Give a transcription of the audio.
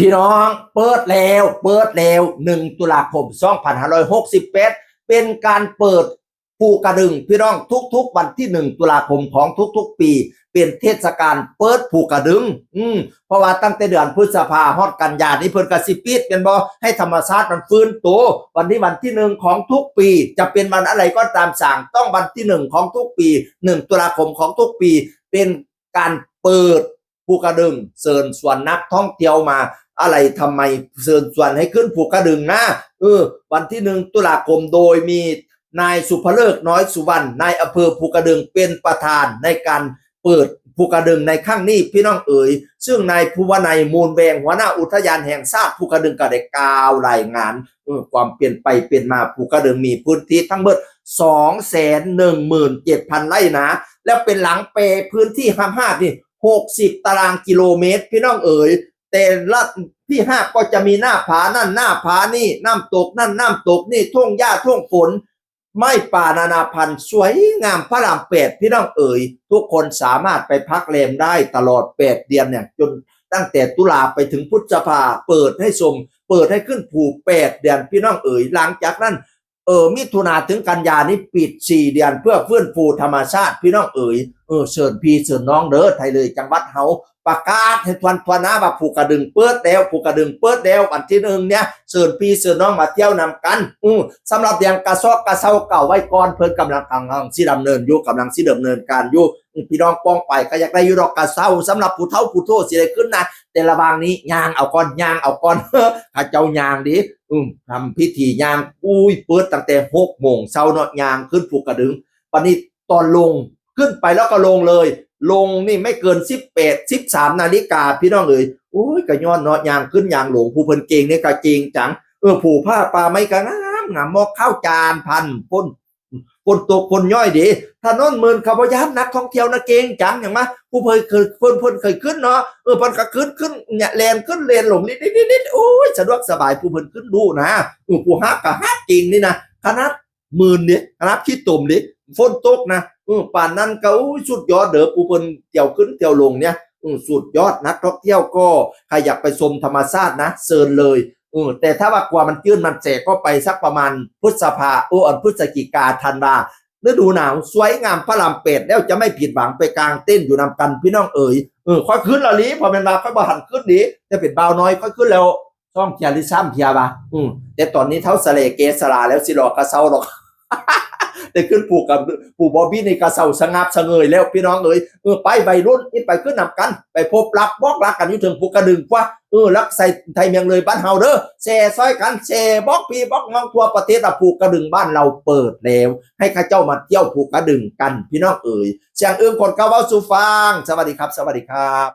ພີ່ນ້ອງ ເປີດແລ້ວ ເປີດແລ້ວ ໜຶ່ງ ຕຸລາຄົມ ສອງພັນຫ້າຮ້ອຍຫົກສິບແປດ ເປັນການເປີດພູກະດຶງ ພີ່ນ້ອງ ທຸກໆວັນທີ ໜຶ່ງ ຕຸລາຄົມຂອງທຸກໆປີ ເປັນເທດສະການເປີດພູກະດຶງ ອືມ ເພາະວ່າຕັ້ງແຕ່ເດືອນພຶດສະພາຮອດກັນຍານີ້ ເພິ່ນກໍຊິປິດແມ່ນບໍ່ ໃຫ້ທຳມະຊາດມັນຟື້ນໂຕ ວັນນີ້ວັນທີ ໜຶ່ງ ຂອງທຸກປີ ຈະເປັນວັນອະໄລກໍຕາມສາງ ຕ້ອງວັນທີ ໜຶ່ງ ຂອງທຸກປີ ໜຶ່ງ ຕຸລາຄົມຂອງທຸກປີ ເປັນການເປີດ ພູກະດຶງ ເຊີນຊວນນັກທ່ອງທ່ຽວມາອາໄລທຳໄມ ເຊີນຊວນໃຫ້ຂຶ້ນພູກະດຶງນະ ເອີ ວັນທີ ໜຶ່ງ ຕຸລາຄົມ ໂດຍມີນາຍສຸພະເລີກ ນ້ອຍສຸວັນ ນາຍອຳເພີພູກະດຶງ ເປັນປະທານໃນການເປີດພູກະດຶງໃນຄັ້ງນີ້ ພີ່ນ້ອງເອີຍ ຊຶ່ງນາຍພູວະໄນ ມູນແວງ ຫົວໜ້າອຸທະຍານແຫ່ງຊາດພູກະດຶງ ກໍໄດ້ກ່າວລາຍງານ ເອີ ຄວາມເປັນໄປເປັນມາ ພູກະດຶງມີພື້ນທີ່ທັງເບິດ ສອງແສນໜຶ່ງໝື່ນເຈັດພັນໄຮ່ນາ ແລ້ວເປັນຫຼັງແປພື້ນທີ່ຮາບໆນີ້ ຫົກສິບຕະລາງກິໂລເມດ ພີ່ນ້ອງເອີຍ ແຕ່ລະທີ່ຮາບກໍຈະມີໜ້າຜານັ້ນໜ້າຜານີ້ ນ້ຳຕົກນັ້ນນ້ຳຕົກນີ້ ທົ່ງຫຍ້າທົ່ງຝົນ ໄມ້ປ່ານານາພັນ ສວຍງາມພະລາມແປດ ພີ່ນ້ອງເອີຍ ທຸກຄົນສາມາດໄປພັກແລມໄດ້ຕະຫຼອດແປດເດືອນເນຍ ຈົນຕັ້ງແຕ່ຕຸລາໄປເຖິງພຶດສະພາ ເປີດໃຫ້ຊົມ ເປີດໃຫ້ຂຶ້ນພູແປດເດືອນ ພີ່ນ້ອງເອີຍ ຫຼັງຈາກນັ້ນ ເອີ ມິຖຸນາເຖິງກັນຍານີ້ປິດສີ່ເດືອນ ເພື່ອຟື້ນຟູທຳມະຊາດ ພີ່ນ້ອງເອີຍ ເອີ ເຊີນພີ່ເຊີນນ້ອງເດີ ໄທເລີຍຈັງຫວັດເຮົາປະກາດໃຫ້ທົ່ວໆນາວ່າ ພູກະດຶງເປີດແລ້ວ ພູກະດຶງເປີດແລ້ວ ວັນທີ ໜຶ່ງ ເນຍ ເຊີນພີ່ເຊີນນ້ອງມາທ່ຽວນຳກັນ ອື ສຳລັບເລື່ອງກະຊອກກະເຊົາ ເກົ່າໄວ້ກ່ອນ ເພິ່ນກຳລັງ ກຳລັງຊິດຳເນີນຢູ່ ກຳລັງຊິດຳເນີນການຢູ່ ພີ່ນ້ອງປ້ອງປາຍກໍຢາກໄດ້ຢູ່ດອກກະເຊົາ ສຳລັບຜູ້ເຖົ້າຜູ້ໂທຊິໄດ້ຂຶ້ນນະ ແຕ່ລະຫວ່າງນີ້ຍ່າງເອົາກ່ອນ ຍ່າງເອົາກ່ອນ ເຂົາເຈົ້າຍ່າງເດ້ ອືມ ທຳພິທີຍ່າງ ອຸ້ຍ ເປີດຕັ້ງແຕ່ຫົກໂມງເຊົ້າເນາະ ຍ່າງຂຶ້ນພູກະດຶງ ບັດນີ້ຕອນລົງ ຂຶ້ນໄປແລ້ວກໍລົງເລີຍ ລົງນີ້ໄມ່ເກີນສິບແປດ ສິບສາມນາລິກາ ພີ່ນ້ອງເອີຍ ໂອ້ຍ ກໍຍ້ອນເນາະ ຍ່າງຂຶ້ນຍ່າງລົງ ຜູ້ເພິ່ນເກັ່ງນີ້ກໍເກັ່ງຈັງ ເອີ ພູຜາປ່າໄມ້ກໍງາມ ງາມ ໝອກຂາວຈານພັນ ຝົນ ຝົນຕົກຝົນຍ້ອຍເດ້ ຖະໜົນໝື່ນເຂົາບໍ່ຢ້ານ ນັກທ່ອງທ່ຽວນະເກັ່ງຈັງ ຫຍັງວະ ຜູ້ເພິ່ນເຄີຍ ເພິ່ນ ເພິ່ນເຄີຍຂຶ້ນເນາະ ເອີ ເພິ່ນກໍຂຶ້ນ ຂຶ້ນ ແລ່ນຂຶ້ນແລ່ນລົງ ລິດໆໆ ໂອ້ຍ ສະດວກສະບາຍ ຜູ້ເພິ່ນຂຶ້ນດຸນະ ເອີ ຜູ້ຮັບກໍຮັບເກັ່ງນີ້ນະ ຂະໜາດໝື່ນເດ້ ຂະໜາດຂີ້ຕົມເດ້ ຝົນຕົກນະ ເອີ ປານນັ້ນກໍ ໂອ້ຍ ສຸດຍອດເດີ ຜູ້ເພິ່ນທ່ຽວຂຶ້ນທ່ຽວລົງເນຍ ເອີ ສຸດຍອດ ນັກທ່ອງທ່ຽວກໍໃຜຢາກໄປຊົມທຳມະຊາດນະ ເຊີນເລີຍ ເອີ ແຕ່ຖ້າວ່າກວ່າມັນຈືນມັນແສກໍໄປສັກປະມານພຶດສະພາ ໂອ ອັນ ພຶດສະຈິກາ ທັນວາ ລະດູໜາວ ສວຍງາມພະລາມແປດ ແລ້ວຈະໄມ່ຜິດຫວັງ ໄປກາງເຕັນຢູ່ນຳກັນ ພີ່ນ້ອງເອີຍ ເອີ ຂ້ອຍຂຶ້ນແລ້ວຫຼີ ເພາະແມ່ນວ່າຂ້ອຍບໍ່ທັນຂຶ້ນເດ້ ແຕ່ເປັນບ່າວນ້ອຍ ຂ້ອຍຂຶ້ນແລ້ວສອງເທື່ອຫຼືສາມເທື່ອວ່າ ອື ແຕ່ຕອນນີ້ເຖົ້າສະແຫຼແກ່ຊະລາແລ້ວ ຊິລໍກະເຊົາດອກ ໄດ້ຂຶ້ນພູກະ ພູບໍ່ບິນນີ້ກະເຊົາສະຫງັບສະເຫງຍແລ້ວ ພີ່ນ້ອງເອີຍ ເອີ ໄປໄວລຸ້ນ ອີກໄປຂຶ້ນນຳກັນ ໄປພົບລັກບອກລັກກັນຢູ່ເທິງພູກະດຶງກວ່າ ເອີ ລັກໄຊໄທເມືອງເລີຍບ້ານເຮົາເດີ ແຊຊ່ອຍກັນ ແຊບອກພີ່ບອກນ້ອງທົ່ວປະເທດວ່າ ພູກະດຶງບ້ານເຮົາເປີດແລ້ວ ໃຫ້ເຂົາເຈົ້າມາທ່ຽວພູກະດຶງກັນ ພີ່ນ້ອງເອີຍ ສຽງອຶ່ງຄົນເກົ່າເວົ້າສູ່ຟັງ ສະຫວັດດີຄັບ ສະຫວັດດີຄັບ.